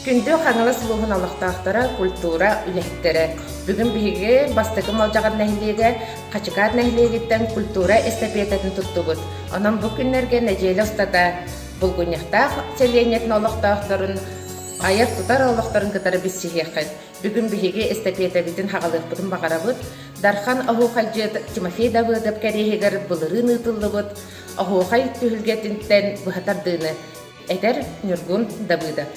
Күндү Хаҥалас улууһун олохтоохторо, культура үлэһиттэрэ! Бүгүн биһиги Бастакы Малдьаҕар нэһилиэгэ Хачыкаат нэһилиэгиттэн культура эстафетатын туттубут. Онон бу күннэргэ нэдиэлэ устата Булгунньахтаах сэлиэнньэтин олохтоохторун айар-тутар олохторун кытары билсиһиэххит. Бүгүн биһиги эстафетабытын хаҕалыахпытын баҕарабыт. Дархан оһуохайдьыт Тимофей Давыдов кэриэһигэр былырыын ыытыллыбыт оһуохай түһүлгэтиттэн быһа тардыыны этэр Ньургун Давыдов.